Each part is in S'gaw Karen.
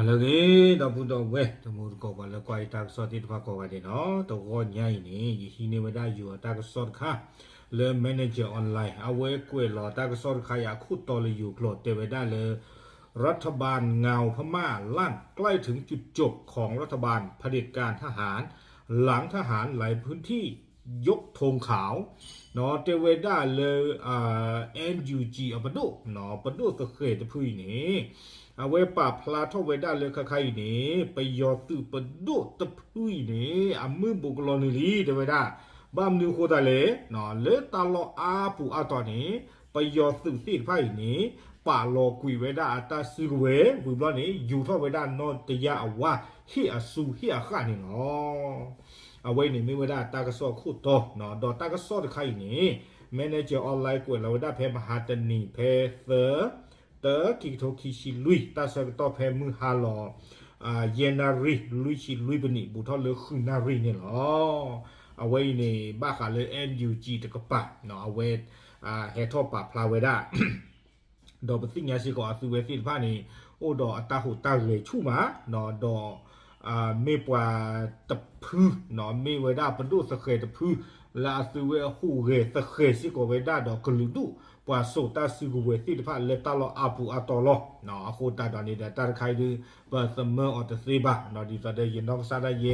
လၢအဂ့ၤ ဒီပုၢ်ဒီဝဲၢ် တံၤသကိး ပှၤလၢကွၢ်ယတၢ်ကစီၣ်သ့ၣ်တဖၣ်ကိးဂၤဒဲးန့ၣ်လီၤ. တဂီၤညါအံၤန့ၣ် ယဟံးန့ၢ်ဝဲဒၣ်ယိၤအတၢ်ကစီၣ်တခါ လၢ Manager Online အဝဲကွဲးလီၤတၢ်ကစီၣ်တခါအံၤအခိၣ်တီလၢယိၤကျိာ် တဲဝဲဒၣ်လၢ รัฐบาลงาวพม่าลั่นใกล้ถึงจุดจบของรัฐบาลเผด็จการทหาร หลังทหารหลายพื้นที่ยกธงขาว တဲဝဲဒၣ်လၢ NUG အပဒိၣ် ပဒိၣ်သဃဲၤတဖုအံၤန့ၣ် အဝဲပာ်ဖျါထီၣ်ဝဲဒၣ်လၢခဲခါအံၤန့ၣ် ပယီၤသုးပဒိၣ်တဖုအံၤန့ၣ် အမုၢ်ဘူးကလီၤနုာ်လံ တဲဝဲဒၣ်. ဘၣ်မနုၤအဃိသတးလဲၣ် လၢတၢ်လီၢ်အါပူၤအါတီၤန့ၣ် ပယီၤသုးသ့ၣ်တဖၣ်အံၤန့ၣ် ပာ်လီၤကွံာ်ဝဲဒၣ်အတၢ်စုကဝဲၤ ဝံၤဘျီန့ၣ် ယူၤထီၣ်ဝဲဒၣ်နီၢ်တယၢ်အဝါ ဟ့ၣ်အစုဟ့ၣ်အဃၣ်န့ၣ်လီၤ. အဝဲအံၤန့ၣ်မ့ၢ်ဝဲဒၣ်တၢ်ကစီၣ်အခိၣ်တီ ဒီးတၢ်ကစီၣ်တခါအံၤန့ၣ် Manager Online ကွဲးလီၤဝဲဒၣ်ဖဲမဟါတနံၤဖဲသၢ တၢ ခံကထိခံဆံလွံၢ် တၢ်ဆၢကတီၢ်ဖဲမုၢ်ဟါလီၤ ယဲၢ်နၣ်ရံၣ် လွံၢ်ဆံလွံၢ်ပနံး ဘူးထီၣ်လၢဃုနၣ်ရံၣ်န့ၣ်လီၤ. အဝဲအံၤန့ၣ် ဘၣ်ဃးလၢ NUG တကပၤ အဝဲ ဟဲထီၣ်ပာ်ဖျါဝဲဒၣ် ဒီးပသ့ၣ်ညါစ့ၢ်ကီးအသုဝဲသ့ၣ်တဖၣ်န့ၣ် အိၣ်ဒီးအတၢ်ဟူးတၢ်ဂဲၤဆူၣ်မး ဒီး မ့ၢ်ပှၤတဖု မ့ၢ်ဝဲဒၣ်ပဒိၣ်သဃဲၤတဖု လၢအသုဝဲဟူးဂဲၤသဃဲၤစ့ၢ်ကီးဝဲဒၣ်ဒီးကလုာ်ဒူၣ် ပှၤစိာ်တၢ်စုကဝဲၤသ့ၣ်တဖၣ်လၢတၢ်လီၢ်အါပူၤအါတီၤလီၤ. အဃိသတးဒီးန့ၣ်ဒီးတၢ်တခါအံၤဒုး ပသမၢအီၤတသ့ဘၣ် ဒ်သိးဒီးယနီၢ်ကစၢ်ဒၣ်ယဲ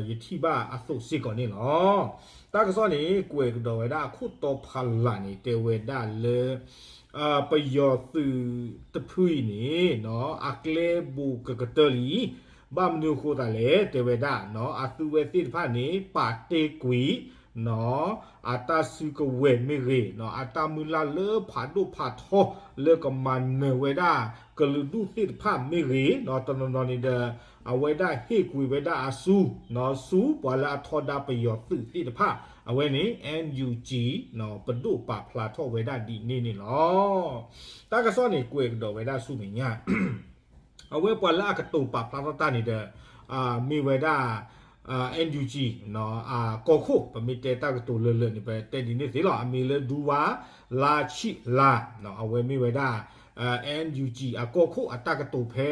ယထံၣ်ဘၣ်အသိးစ့ၢ်ကီးန့ၣ်လီၤ. တၢ်ကစီၣ်န့ၣ် ကွဲးကဒီးဝဲဒၣ်အခိၣ်တီဖးလၢ်န့ၣ် တဲဝဲဒၣ်လၢ ပယီၤသုးတဖုအံၤန့ၣ် အကျဲဘူးကကတၢၢ်လံ. ဘၣ်မနုၤအဃိသတးလဲၣ် တဲဝဲဒၣ် အသုဝဲသ့ၣ်တဖၣ်န့ၣ် ပာ်တ့ၢ်ကွံာ် အတၢ်စုကဝဲၤမ့ၢ်ဂ့ၤ အတၢ်မုၢ်လၢ်လၢဖးဒိၣ်ဖးထီ လၢကမၤနၢၤဝဲဒၣ် ကလုာ်ဒူၣ်သ့ၣ်တဖၣ်မ့ၢ်ဂ့ၤ တနီၤနီၤန့ၣ်ဒီး အဝဲဒၣ်ဟ့ၣ်ကွံာ်ဝဲဒၣ်အစု ဆူပှၤလၢအထီဒါပယီၤသုးသ့ၣ်တဖၣ် အဝဲန့ၣ် NUG ပဒိၣ်ပာ်ဖျါထီၣ်ဝဲဒၣ်ဒ်န့ၣ်န့ၣ်လီၤ. တၢ်ကစီၣ်န့ၣ် ကွဲးကဒီးဝဲဒၣ်ဆူမဲာ်ညါ အဝဲပှၤလၢအကတိၤပာ်ဖျါထီၣ်တၢ်န့ၣ်ဒီး မ့ၢ်ဝဲဒၣ် NUG အကီၢ်ခိၣ် ပမ့ၢ်တဲတၢ်ကတိၤလၢလၢာ်န့ၣ် ပတဲဒ်န့ၣ်သ့လီၤ. အမံၤလၢဒူဝါလါဆံးလါ အဝဲမ့ၢ်ဝဲဒၣ် NUG အကီၢ်ခိၣ်အတၢ်ကတိၤဖဲ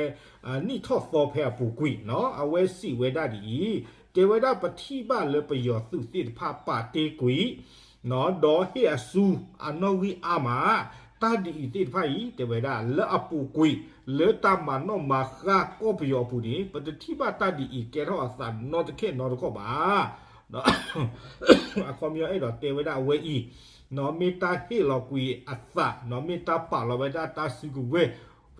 နံၣ်ထီၣ်သီဖဲအပူၤကွံာ် အဝဲစံးဝဲဒၣ်ဒ်အံၤ တဲဝဲဒၣ်ပထံၣ်ဘၣ်လၢပယီၤသုးသ့ၣ်တဖၣ်ပာ်တ့ၢ်ကွံာ် ဒီးဟ့ၣ်အစုအနီၣ်ဂံၢ်အါမး တၢ်ဒ်အံၤသ့ၣ်တဖၣ်အံၤ တဲဝဲဒၣ် လၢအပူၤကွံာ် လၢတၢ်မၤနီၣ်မၤဃါကီၢ်ပယီၤအပူၤန့ၣ် ပတထံၣ်ဘၣ်တၢ်ဒ်အံၤကဲထီၣ်အသးနီတခဲနီတခီၣ်ဘၣ်. အခီပညီအဲၣ်ဒိးတဲဝဲဒၣ်အဝဲအံၤ မ့ၢ်တၢ်ဟ့ၣ်လီၤကွံာ်အသး မ့ၢ်တၢ်ပာ်လီၤဝဲဒၣ်တၢ်စုကဝဲၤ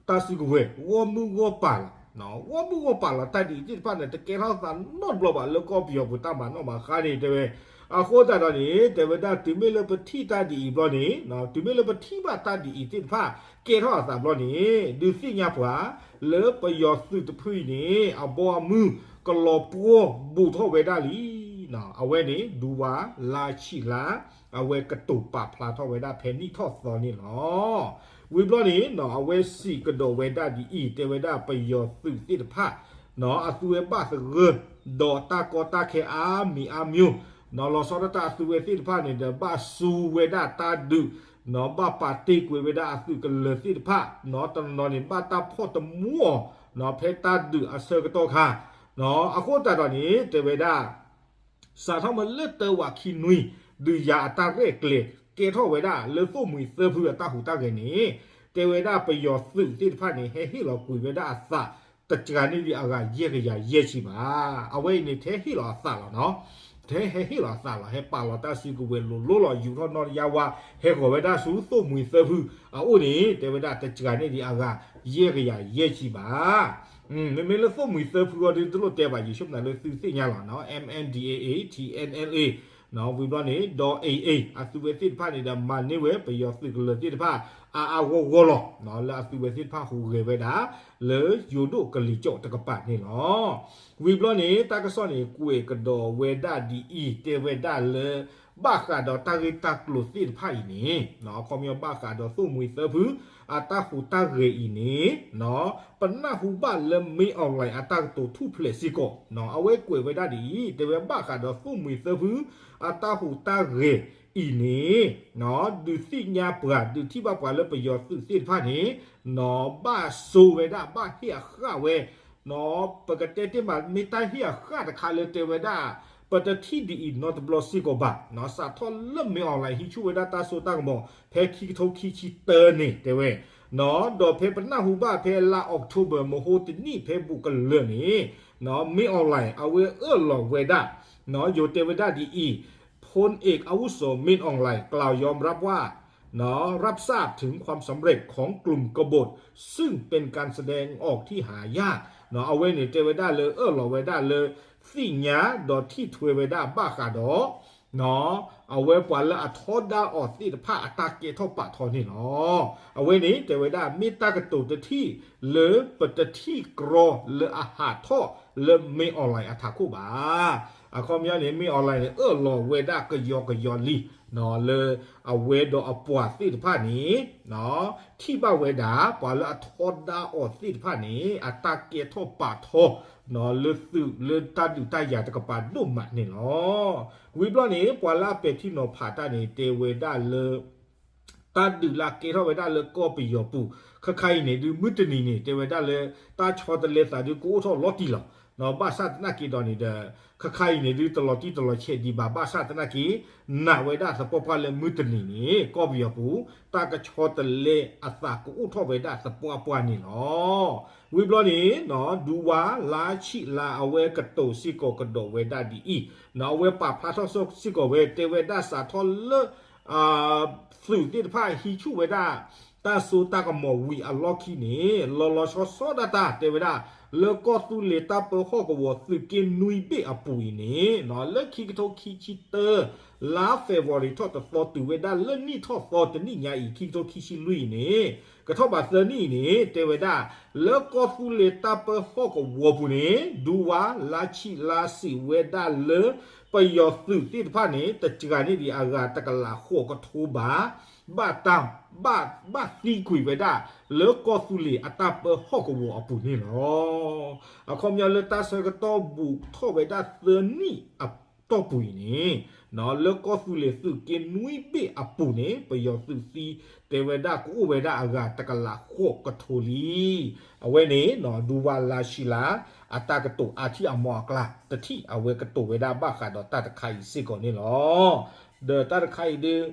တၢ်စုကဝဲၤ ဂီၢ်မုၢ်ဂီၢ်ပၤလီၤ. ဂီၢ်မုၢ်ဂီၢ်ပၤလီၤ တၢ်ဒ်အံၤသ့ၣ်တဖၣ်န့ၣ် တကဲထီၣ်သးနီတဘျီဘၣ်လၢကီၢ်ပယီၤပူၤတၢ်မၤနီၣ်မၤဃါန့ၣ် တဲဝဲ. အဃိသတးဒီးန့ၣ် တဲဝဲဒၣ်တုၤမ့ၢ်လၢပထံၣ်တၢ်ဒ်အံၤဘျီန့ၣ် တုၤမ့ၢ်လၢပထံၣ်ဘၣ်တၢ်ဒ်အံၤသ့ၣ်တဖၣ် ကဲထီၣ်အသးဘျီန့ၣ် ဒုးသ့ၣ်ညါပှၤ လၢပယီၤသုးတဖုအံၤန့ၣ် အဘီအမုၢ်ကလီၤပှီၢ်ဘူးထီၣ်ဝဲဒၣ်လံ. အဝဲန့ၣ် ဒူဝါလါဆံးလါ အဝဲကတိၤပာ်ဖျါထီၣ်ဝဲဒၣ်ဖဲနံၣ်ထီၣ်သီန့ၣ်လီၤ. ဝံၤဘျီန့ၣ် အဝဲစံးကဒီးဝဲဒၣ်ဒ်အံၤ တဲဝဲဒၣ်ပယီၤသုးသ့ၣ်တဖၣ် အသုဝဲဘၣ်သဂၢၢ် ဒီးတၢ်ကီတၢ်ခဲအါမံၤအါမံၤ လီၤဆီဒၣ်တၢ်အသုဝဲသ့ၣ်တဖၣ်န့ၣ်ဒီး ဘၣ်စူးဝဲဒၣ်တၢ်ဒုး ဘၣ်ပာ်တ့ၢ်ကွံာ်ဝဲဒၣ်အသုးကလၢၤသ့ၣ်တဖၣ် တနီၤနီၤန့ၣ် ဘၣ်တၢ်ဖီၣ်တမူအီၤ ဖဲတၢ်ဒုးအဆၢကတီၢ်ခါ အဃိသတးဒီးန့ၣ် တဲဝဲဒၣ် စးထီၣ်မ့ၢ်လၢတၢဝးခံနွံ ဒုးယၤအတၢ်ရဲၣ်ကျဲၤ ကဲထီၣ်ဝဲဒၣ်လၢသိၣ်မှံၤသၢဖုအတၢ်ဟူးတၢ်ဂဲၤန့ၣ် တဲဝဲဒၣ်ပယီၤသုးသ့ၣ်တဖၣ်န့ၣ် ဟဲဟ့ၣ်လီၤကွံာ်ဝဲဒၣ်အသး တစှၤန့ၢ်ဒံးအဂၤယဲၢ်ကယၤယဲၢ်ဆံဘၣ်. အဝဲအံၤန့ၣ် ထဲဟ့ၣ်လီၤအသးလီၤနီၤ ထဲဟဲဟ့ၣ်လီၤအသးလီၤ ဟဲပာ်လီၤတၢ်စုကဝဲၤလိၤလိၤလီၤ ယူၤထီၣ်နီၢ်တယါဝါ ဟဲဂီၤဝဲဒၣ်ဆူသိၣ်မှံၤသၢဖုအအိၣ်န့ၣ် တဲဝဲဒၣ်တစှၤန့ၢ်ဒံးအဂၤယဲၢ်ကယၤယဲၢ်ဆံဘၣ်. မ့မ့ၢ်လၢသိၣ်မှံၤသၢဖုအီၤဒုးတလိၣ်တဲဘၣ် ယဆိကမိၣ်လၢသုသ့ၣ်ညါလီၤနီၤ M N D A A T N L A ဝံၤဘျီန့ၣ် ဒီး A A အသုဝဲသ့ၣ်တဖၣ်န့ၣ်ဒီး မၤန့ၢ်ဝဲပယီၤသုးကလၢၤသ့ၣ်တဖၣ် အါအါဂီၢ်ဂီၢ်လီၤ. လၢအသုဝဲသ့ၣ်တဖၣ်ဟူးဂဲၤဝဲဒၣ် လၢယိၤဒိၣ်ကလံၤစိးတကပၤန့ၣ်လီၤ. ဝံၤဘျီန့ၣ် တၢ်ကစီၣ်န့ၣ် ကွဲးကဒီးဝဲဒၣ်ဒ်အံၤ တဲဝဲဒၣ်လၢ ဘၣ်ဃးဒီးတၢ်ဂ့ၢ်တၢ်ကျိၤသ့ၣ်တဖၣ်အံၤန့ၣ် အခီပညီဘၣ်ဃးဒီးသိၣ်မှံၤသၢဖု အတၢ်ဟူးတၢ်ဂဲၤအံၤန့ၣ် ပနၢ်ဟူဘၣ်လၢ မင်းအောင်လှိုင် အတၢ်ကတိၤထူၣ်ဖျဲးစ့ၢ်ကီး အဝဲကွဲးဝဲဒၣ်ဒ်အံၤ တဲဝဲဘၣ်ဃးဒီးသိၣ်မှံၤသၢဖု အတၢ်ဟူးတၢ်ဂဲၤအံၤန့ၣ် ဒုးသ့ၣ်ညါပှၤ ဒုးထံၣ်ဘၣ်ပှၤလၢပယီၤသုးသ့ၣ်တဖၣ်န့ၣ် ဘၣ်စိာ်ဝဲဒၣ် ဘၣ်ဟ့ၣ်အဃၣ်ဝဲ ပကတဲတ့ၢ်မး မ့ၢ်တၢ်ဟ့ၣ်အဃၣ်တခါလၢတဲဝဲဒၣ် ပတထံၣ်ဒ်အံၤနီတဘျီစ့ၢ်ကီးဘၣ်. စးထီၣ်လၢ မင်းအောင်လှိုင် ဟံးဆူၣ်ဝဲဒၣ်တၢ်စိတၢ်ကမီၤ ဖဲခံကထိခံဆံတၢန့ၣ် တဲဝဲ, ဒီးဖဲပနၢ်ဟူဘၣ်ဖဲလါ October မဟိတနံၣ်ဖဲဘူးကလၢာ်န့ၣ် မင်းအောင်လှိုင် အဝဲအၢၣ်လီၤဝဲဒၣ် ယိၤတဲဝဲဒၣ်ဒ်အံၤ, พลเอกอาวุโส มินอองหลาย กล่าวยอมรับว่า รับทราบถึงความสำเร็จของกลุ่มกบฏ ซึ่งเป็นการแสดงออกที่หายาก အဝဲန့ၣ်တဲဝဲဒၣ်လၢအၢၣ်လီၤဝဲဒၣ်လၢ သ့ၣ်ညါဒီးထံၣ်ထွဲဝဲဒၣ်ဘၣ်ဃးဒီး အဝဲပှၤလၢအထီဒါအီၤသ့ၣ်တဖၣ်အတၢ်ကဲထီၣ်ပာ်ထီန့ၣ်လီၤ. အဝဲန့ၣ်တဲဝဲဒၣ် မ့ၢ်တၢ်ကတိၤတထံၣ်လၢပတထံၣ်ကြီလၢအဟးထီၣ်လၢ မင်းအောင်လှိုင် အထးခိၣ်ဘၣ်. အခီပညီန့ၣ် မင်းအောင်လှိုင် န့ၣ် အၢၣ်လီၤဝဲဒၣ်ကယီကယီလံ လၢအဝဲဒီးအပှၤသ့ၣ်တဖၣ်န့ၣ် ထံၣ်ဘၣ်ဝဲဒၣ် ပှၤလၢအထီဒါအီၤသ့ၣ်တဖၣ်န့ၣ် အတၢ်ကဲထီၣ်ပာ်ထီ လၢသုးလၢတၢ်ဒုးတၢ်ယၤတကပၤဒိၣ်မးန့ၣ်လီၤ. ဝံၤဘျီန့ၣ် ပှၤလၢအပဲာ်ထံနီၤဖးတၢ်န့ၣ် တဲဝဲဒၣ်လၢ တၢ်ဒုးလၢအကဲထီၣ်ဝဲဒၣ်လၢကီၢ်ပယီၤပူၤ ခါခါအံၤန့ၣ်ဒုး မုၢ်တနံၤန့ၣ် တဲဝဲဒၣ်လၢ တၢ်ဆီတလဲသးဒုးကအိၣ်ထီၣ်လီၤတံၢ်လီၤ. ဘၣ်ဆၣ်သနာ်က့ဒီးန့ၣ်ဒီး ခါခါအံၤန့ၣ်ဒုး တလီၤတံၢ်တလီၤဆဲးဒံးဘၣ် ဘၣ်ဆၣ်သနာ်က့ နာ်ဝဲဒၣ်သပှၢ်ပှၢ်လၢမုၢ်တနံၤန့ၣ် ကီၢ်ပယီၤပူၤ တၢ်ကဆီတလဲအသးကအိၣ်ထီၣ်ဝဲဒၣ်သပှၢ်ပှၢ်န့ၣ်လီၤ. ဝံၤဘျီန့ၣ် ဒူဝါလါဆံးလါ အဝဲကတိၤစ့ၢ်ကီးကဒီးဝဲဒၣ်ဒ်အံၤ, အဝဲပာ်ဖျါထီၣ်စ့ၢ်ကီးဝဲ တဲဝဲဒၣ်စးထီၣ်လၢ သုးသ့ၣ်တဖၣ်ဟံးဆူၣ်ဝဲဒၣ် တၢ်စိတၢ်ကမီၤဝံၤအလီၢ်ခံန့ၣ် လီၤလီၤဆီဆီဒၣ်တၢ် တဲဝဲဒၣ် လၢကီၢ်သူလ့ၤတၢ်ပၢဟီၣ်ကဝီၤသုးက့နွံဘ့ၣ်အပူၤအံၤန့ၣ် လၢခံကထိခံဆံတၢ လါ February ထီၣ်တသီတုၤဝဲဒၣ်လၢနံၣ်ထီၣ်သီတနံၣ်ညါအံၤ ခံကထိခံဆံလွံၢ်အံၤန့ၣ် ကထီၣ်ဘးသၢနံၣ်အံၤန့ၣ် တဲဝဲဒၣ် လၢကီၢ်သူလ့ၤတၢ်ပၢဟီၣ်ကဝီၤပူၤန့ၣ် ဒူဝါလါဆံးလါစံးဝဲဒၣ်လၢ ပယီၤသုးသ့ၣ်တဖၣ်န့ၣ် တစှၤန့ၢ်ဒံးအဂၤတကလးဃိးကထိဘး ဘၣ်တၢ် ဘၣ် ဘၣ်သံကွံာ်ဝဲဒၣ် လၢကီၢ်သူလ့ၤအတၢ်ပၢဟီၣ်ကဝီၤအပူၤန့ၣ်လီၤ. အခီပညီလၢတၢ်ဆၢကတီၢ်ဘူးထီၣ်ဝဲဒၣ်သၢနံၣ်အ တီၢ်ပူၤအံၤန့ၣ် လၢကီၢ်သူလ့ၤသုးက့နွံဘ့ၣ်အပူၤန့ၣ် ပယီၤသုးသံ တဲဝဲဒၣ်ကအိၣ်ဝဲဒၣ်အဂၤတကလးဃိးကထိလံ. အဝဲန့ၣ် ဒူဝါလါဆံးလါ အတၢ်ကတိၤအါထံၣ်အမီၢ်အကျါ တထံၣ်အဝဲကတိၤဝဲဒၣ်ဘၣ်ဃးဒီးတၢ်တခါအံၤစ့ၢ်ကီးန့ၣ်လီၤ. ဒီးတၢ်တခါအံၤဒုး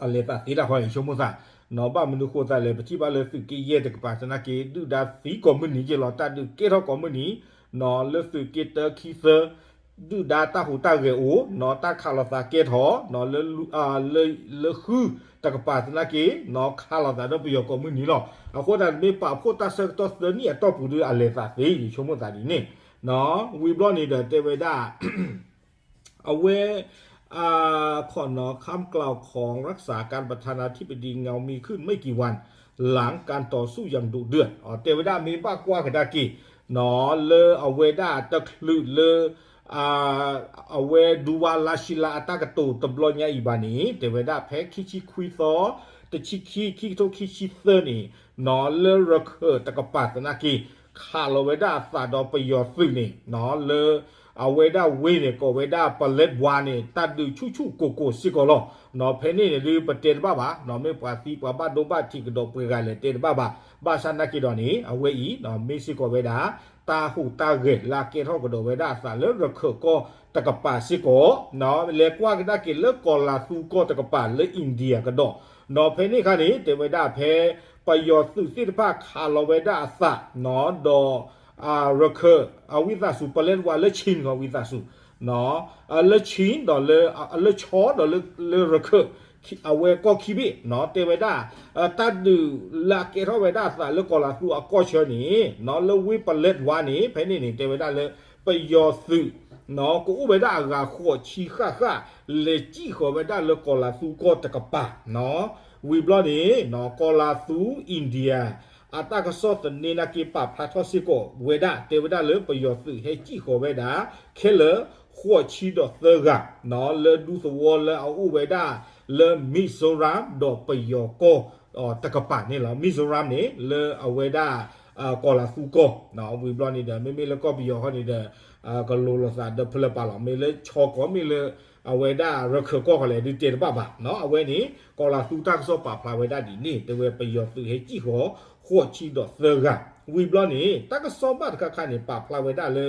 အလဲၤသးသ့တၢ်ဃီ ယဆိကမိၣ်သး ဘၣ်မနုၤဃိသးလဲၣ် ပထံၣ်ဘၣ်လၢသုးက့ယဲၢ်တကပၤသနာ်က့ ဒုၣ်ဒါသံကိးမုၢ်နံၤက့လီၤ တၢ်ဒုးကဲထီၣ်ကိးမုၢ်နံၤ လၢသုးက့တၢခံသၢ ဒုၣ်ဒါတၢ်ဟူးတၢ်ဂဲၤအိၣ် တၢ်ခးလိာ်သးကဲထီၣ် လၢ လၢဃုတကပၤသနာ်က့ ခးလိာ်သးဒီးပယီၤကိးမုၢ်နံၤလီၤ. အဃိသတးန့ၣ်မ့ၢ်ပာ်ဖှိၣ်တၢ်ဆၢကတီၢ်သၢနံၣ်အတီၢ်ပူၤဒုး အလဲၤသးသ့ ယဆိကမိၣ်သးဒ်န့ၣ် ဝံၤဘျီန့ၣ်ဒီးတဲဝဲဒၣ် အဝဲ คำกล่าวของรักษาการประธานาธิบดี เงามีขึ้นไม่กี่วัน หลังการต่อสู้อย่างดุเดือด တဲဝဲဒၣ်မ့ၢ်ဘၣ်ကွၢ်ကဒါက့ၤ လၢအဝဲဒၣ်တချုးလၢ အဝဲဒူဝါလါရှံလါအတၢ်ကတိၤတဘျီညါအံၤဘၣ်န့ၣ် တဲဝဲဒၣ်ဖဲခံဆံခွံသီ တဆံခံ ခံကထိခံဆံသၢန့ၣ် လၢရခၢၣ်တကပၤသနာ်က့ ခးလီၤဝဲဒၣ်အသးဒီးပယီၤသုးန့ၣ် လၢ အဝဲဒၣ်ဝ့ၢ်န့ၣ် ကိးဝဲဒၣ် ပလဲးဝါန့ၣ် တၢ်ဒုးဆူၣ်ဆူၣ်ကိၢ်ကိၢ်စ့ၢ်ကီးလီၤ. ဖဲန့ၣ်န့ၣ်ဒုးပတဲတဘၣ်ဘၣ် မ့ၢ်ပှၤသံပှၤဘၣ်ဒိဘၣ်ထံးကဒီးပှဲၤဂၤလဲၣ်တဲတဘၣ်ဘၣ်. ဘၣ်ဆၣ်သနာ်က့ဒီးန့ၣ် အဝဲအံၤ မ့ၢ်စ့ၢ်ကီးဝဲဒၣ် တၢ်ဟူးတၢ်ဂဲၤလၢအကဲထီၣ်ကဒီးဝဲဒၣ်အသးလၢရခၢၣ်ကီၢ်တကပၤစ့ၢ်ကီး လဲၤကွၢ်ကဒါက့ၤလၢကီၤလၤသူကီၢ်တကပၤလၢ India ကဒီး ဖဲန့ၣ်အခါန့ၣ် တဲဝဲဒၣ်ဖဲ ပယီၤသုးသ့ၣ်တဖၣ်ခးလီၤဝဲဒၣ်အသး ဒီး ရခၢၣ် အဝံသးစူၤ ပလဲးဝါလၢ Chin ဝံသးစူၤ လၢ Chin ဒီး လၢ ဆီ ဒီးလၢ လၢရခၢၣ် အဝဲကီၢ်ခံဘ့ၣ် တဲဝဲဒၣ် တၢ်ဒုးလၢအကဲထီၣ်ဝဲဒၣ်အသးလၢကီၤလၤသူအကီၢ်ဆၢန့ၣ် လၢဝ့ၢ်ပလဲးဝါန့ၣ် ဖဲန့ၣ်န့ၣ် တဲဝဲဒၣ်လၢ ပယီၤသုး ကအိၣ်ဝဲဒၣ်အဂၤဃိးဆံဃၣ်ဃၣ် လဲၤစံၣ်ဃီၤဝဲဒၣ်လၢကီၤလၤသူကီၢ်တကပၤ ဝံၤဘျီန့ၣ် ကီၤလၤသူ India အတၢ်ကစီၣ်သန့သနာ်က့ပာ်ဖျါထီၣ်စ့ၢ်ကီးဝဲဒၣ် တဲဝဲဒၣ်လၢပယီၤသုးဟဲစံၣ်ဃီၤဝဲဒၣ် ခဲလၢာ်ဃိးဆံဒီးသၢဂၤ လၢဒူသဝီလၢအအိၣ်ဝဲဒၣ်လၢ Mizoram ဒီးပယီၤကီၢ်တကပၤန့ၣ်လီၤ. Mizoram န့ၣ် လၢအဝဲဒၣ် ကီၤလၤသူကီၢ် ဝံၤဘျီန့ၣ်ဒီး မ့မ့ၢ်လၢကီၢ်ပယီၤဃီန့ၣ်ဒီး ကလိၤလိာ်သးဒီးဖဲလၢပာ်လီၤ မ့ၢ်လၢဆီကီၢ်မ့ၢ်လၢ အဝဲဒၣ်ရခၢၣ်ကီၢ်ဃီလဲၣ်ဒုးတဲတဘၣ်ဘၣ် အဝဲန့ၣ် ကီၤလၤသူတၢ်ကစီၣ်ပာ်ဖျါဝဲဒၣ်ဒ်န့ၣ် တဲဝဲပယီၤသုးဟဲစံၣ်ဃီၤ ဃိးဆံဒီးသၢဂၤ ဝံၤဘျီန့ၣ် တၢ်ကစီၣ်ဘၣ်တခါခါန့ၣ် ပာ်ဖျါဝဲဒၣ်လၢ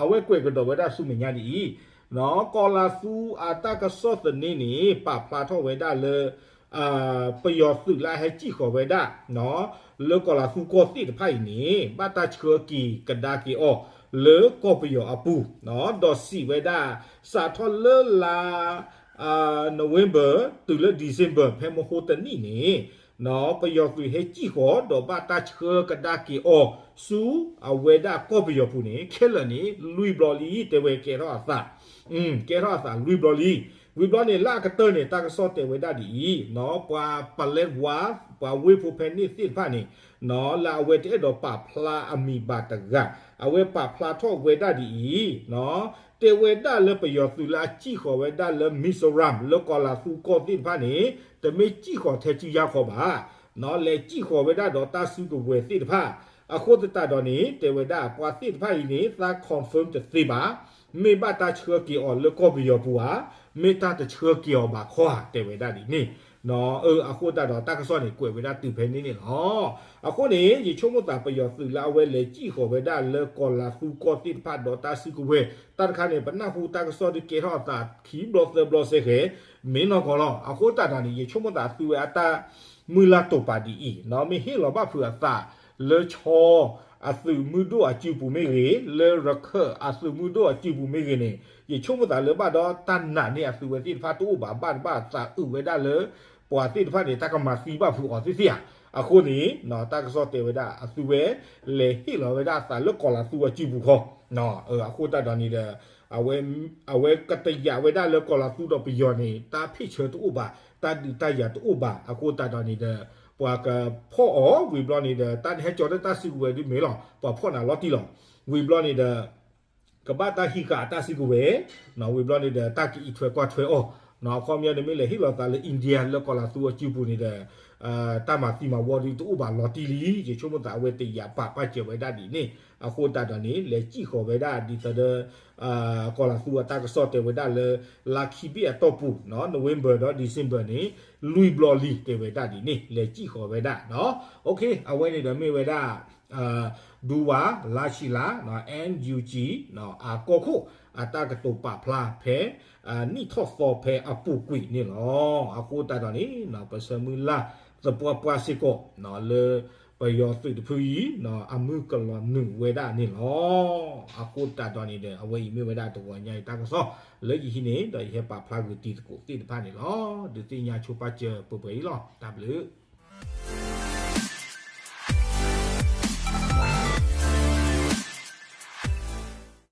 အဝဲကွဲးကဒီးဝဲဒၣ်ဆူမဲာ်ညါဒ်အံၤ, ကီၢ်လါသူအတၢ်ကစီၣ်သန့န့ၣ် ပာ်ဖျါထီၣ်ဝဲဒၣ်လၢ ပယီၤသုးလၢအဟဲစံၣ်ဃီၤဝဲဒၣ် လၢကီၢ်လါသူကီၢ်သ့ၣ်တဖၣ်အံၤန့ၣ် ဘၣ်တၢ်ဆှၢက့ၤကဒါက့ၤအီၤ လၢကီၢ်ပယီၤအပူၤ, ဒီးစံးဝဲဒၣ် စးထီၣ်လၢလါ November တုၤလၢ December ဖဲမဟိတနံၣ်န့ၣ် ပယီၤသုးဟဲစံၣ်ဃီၤ ဒီးဘၣ်တၢ်ဆှၢကဒါက့ၤအီၤ ဆူအဝဲဒၣ်ကီၢ်ပယီၤပူၤန့ၣ် ခဲလၢာ်န့ၣ် လွံၢ်ဘျီလံ တဲဝဲကဲထီၣ်အသး ကဲထီၣ်အသးလွံၢ်ဘျီလံ. ဝံၤဘျီန့ၣ် လၢအကတၢၢ်န့ၣ် တၢ်ကစီၣ်တဲဝဲဒၣ်ဒ်အံၤ, ပှၤပလဲဝါ ပှၤဝ့ၢ်ဖိဖဲန့ၣ်သ့ၣ်တဖၣ်န့ၣ် လၢအဝဲတအဲၣ်ဒိးပာ်ဖျါအမံၤဘၣ်တဂၤ အဝဲပာ်ဖျါထီၣ်ဝဲဒၣ်ဒ်အံၤ, တဲဝဲဒၣ်လၢပယီၤသုးလၢအစံၣ်ဃီၤဝဲဒၣ်လၢ Mizoram လၢကီၢ်လါသူကီၢ်သ့ၣ်တဖၣ်န့ၣ် တမ့ၢ်စံၣ်ဃီၤထဲစုယါခီဘၣ်, လဲၤစံၣ်ဃီၤဝဲဒၣ်ဒီးတၢ်စုကဝဲၤသ့ၣ်တဖၣ်, အဃိသတးဒီးန့ၣ် တဲဝဲဒၣ်ပှၤသ့ၣ်တဖၣ်အံၤန့ၣ် သး confirm တသ့ဘၣ်, မ့ၢ်ဘၣ်တၢ်ဆှၢက့ၤအီၤလၢကီၢ်ပယီၤပူၤဧါ, မ့ၢ်တၢ်တဆှၢက့ၤအီၤဘၣ်ခီဧါ တဲဝဲဒၣ်ဒ်န့ၣ် အဃိသတးဒီးတၢ်ကစီၣ်န့ၣ် ကွဲးဝဲဒၣ်တုၤဖဲန့ၣ်န့ၣ်လီၤ. အဃိန့ၣ် ယဆိကမိၣ်သးပယီၤသုးလၢအဝဲလဲၤစံၣ်ဃီၤဝဲဒၣ်လၢကီၢ်လါသူကီၢ်သ့ၣ်တဖၣ်ဒီးတၢ်စုကဝဲၤ တၢ်တခါန့ၣ် ပနၢ်ဟူတၢ်ကစီၣ်ဒုးကဲထီၣ်အသးခံဘျီသၢဘျီစဲဃဲၤ မ့ၢ်နီၢ်ကီၢ်လီၤ. အဃိသတးဒီးန့ၣ် ယဆိကမိၣ်သးသုဝဲအတၢ်မုၢ်လၢ်တိာ်ပာ်ဒ်အံၤ, မ့ၢ်ဟ့ၣ်လီၤဘၣ်ဖုးအသးလၢဆီ အသုးမုၢ်ဒိၣ်အစုပူၤမ့ၢ်ဂ့ၤ, လၢရခၢၣ်အသုးမုၢ်ဒိၣ်အစုပူၤမ့ၢ်ဂ့ၤန့ၣ် ယဆိကမိၣ်သးလၢဘၣ်ဒီးတၢ်နာ်န့ၢ်အသုဝဲသ့ၣ်တဖၣ်တအိၣ်ဘၣ်, ဘၣ်တဘၣ်သးအုးဝဲဒၣ်လၢ ပှၤသ့ၣ်တဖၣ်န့ၣ် တၢ်ကမၤသံဘၣ်ဖုးအီၤသ့ၣ်သ့ၣ်ဧါ. အဃိန့ၣ် တၢ်ကစီၣ်တဲဝဲဒၣ်အသုဝဲ လဲၤဟ့ၣ်လီၤဝဲဒၣ်အသးလၢကီၢ်လါသူအစုပူၤခီ, အဃိသတးဒီးန့ၣ်ဒီး အဝဲကတယာ်ဝဲဒၣ်လၢကီၢ်လါသူဒီးပယီၤန့ၣ် တၢ်ဖ့ၣ်ဆၢတအိၣ်ဘၣ်, တၢ်ဒုးတၢ်ယၤတအိၣ်ဘၣ်. အဃိသတးဒီးန့ၣ်ဒီး ပှၤကဖီၣ်အီၤ ဝံၤဘျီန့ၣ်ဒီး တၢ်နဟဲကၠီၤတၢ်စုကဝဲၤဒ်မ့ၢ်လီၤ, ပှၤဖီၣ်နၤလီၤတံၢ်လီၤ. ဝံၤဘျီန့ၣ်ဒီး ကဘၣ်တၢ်ဟံးဃာ်အတၢ်စုကဝဲၤ, ဝံၤဘျီန့ၣ်ဒီး တၢ်ကအံးထွဲကွၢ်ထွဲအီၤ, အခီပညီန့ၣ်မ့ၢ်လဲၤဟ့ၣ်လီၤသးလၢ India လၢကီၢ်လါသူအစုပူၤန့ၣ်ဒီး တၢ်မၤသံမၤဝီဒ်တအိၣ်ဘၣ်လီၤတံၢ်လံ. ယဆိကမိၣ်သးအဝဲတယာ်ပာ်ပာ်စၢၤဝဲဒၣ်ဒ်န့ၣ်. အဃိသတးဒီးန့ၣ် လဲၤစံၣ်ဃီၤဝဲဒၣ်ဒ်သိးဒီး ကီၢ်လါသူအတၢ်ကစီၣ်တဲဝဲဒၣ်လၢ လါခံဘ့ၣ်အတီၢ်ပူၤ November ဒီး December န့ၣ် လွံၢ်ဘျီလံ တဲဝဲဒၣ်ဒ်န့ၣ် လဲၤစံၣ်ဃီၤဝဲဒၣ်. အဝဲန့ၣ်ဒီးမ့ၢ်ဝဲဒၣ် ဒူဝါလါဆံးလါ NUG အကီၢ်ခိၣ် အတၢ်ကတိၤပာ်ဖျါဖဲ နံၣ်ထီၣ်သီဖဲအပူၤကွံာ်န့ၣ်လီၤ. အဃိသတးဒီးန့ၣ် ပဆၢမုၢ်လၢ်သပှၢ်ပှၢ်စ့ၢ်ကီး လၢပယီၤသုးတဖုအံၤ အမုၢ်ကလီၤနုာ်ဝဲဒၣ်န့ၣ်လီၤ. အဃိသတးဒီးန့ၣ်ဒီး အဝဲအံၤမ့ၢ်ဝဲဒၣ်တဂီၤညါအံၤတၢ်ကစီၣ် လၢယဟံးန့ၣ်ဒီးယဟဲပာ်ဖျါဂုာ်တံၤသကိးသ့ၣ်တဖၣ်န့ၣ်လီၤ. ဒုးသ့ၣ်ညါဆိပာ်စၢၤပှဲၤပှဲၤအံၤလီၤ. တၢ်ဘျုး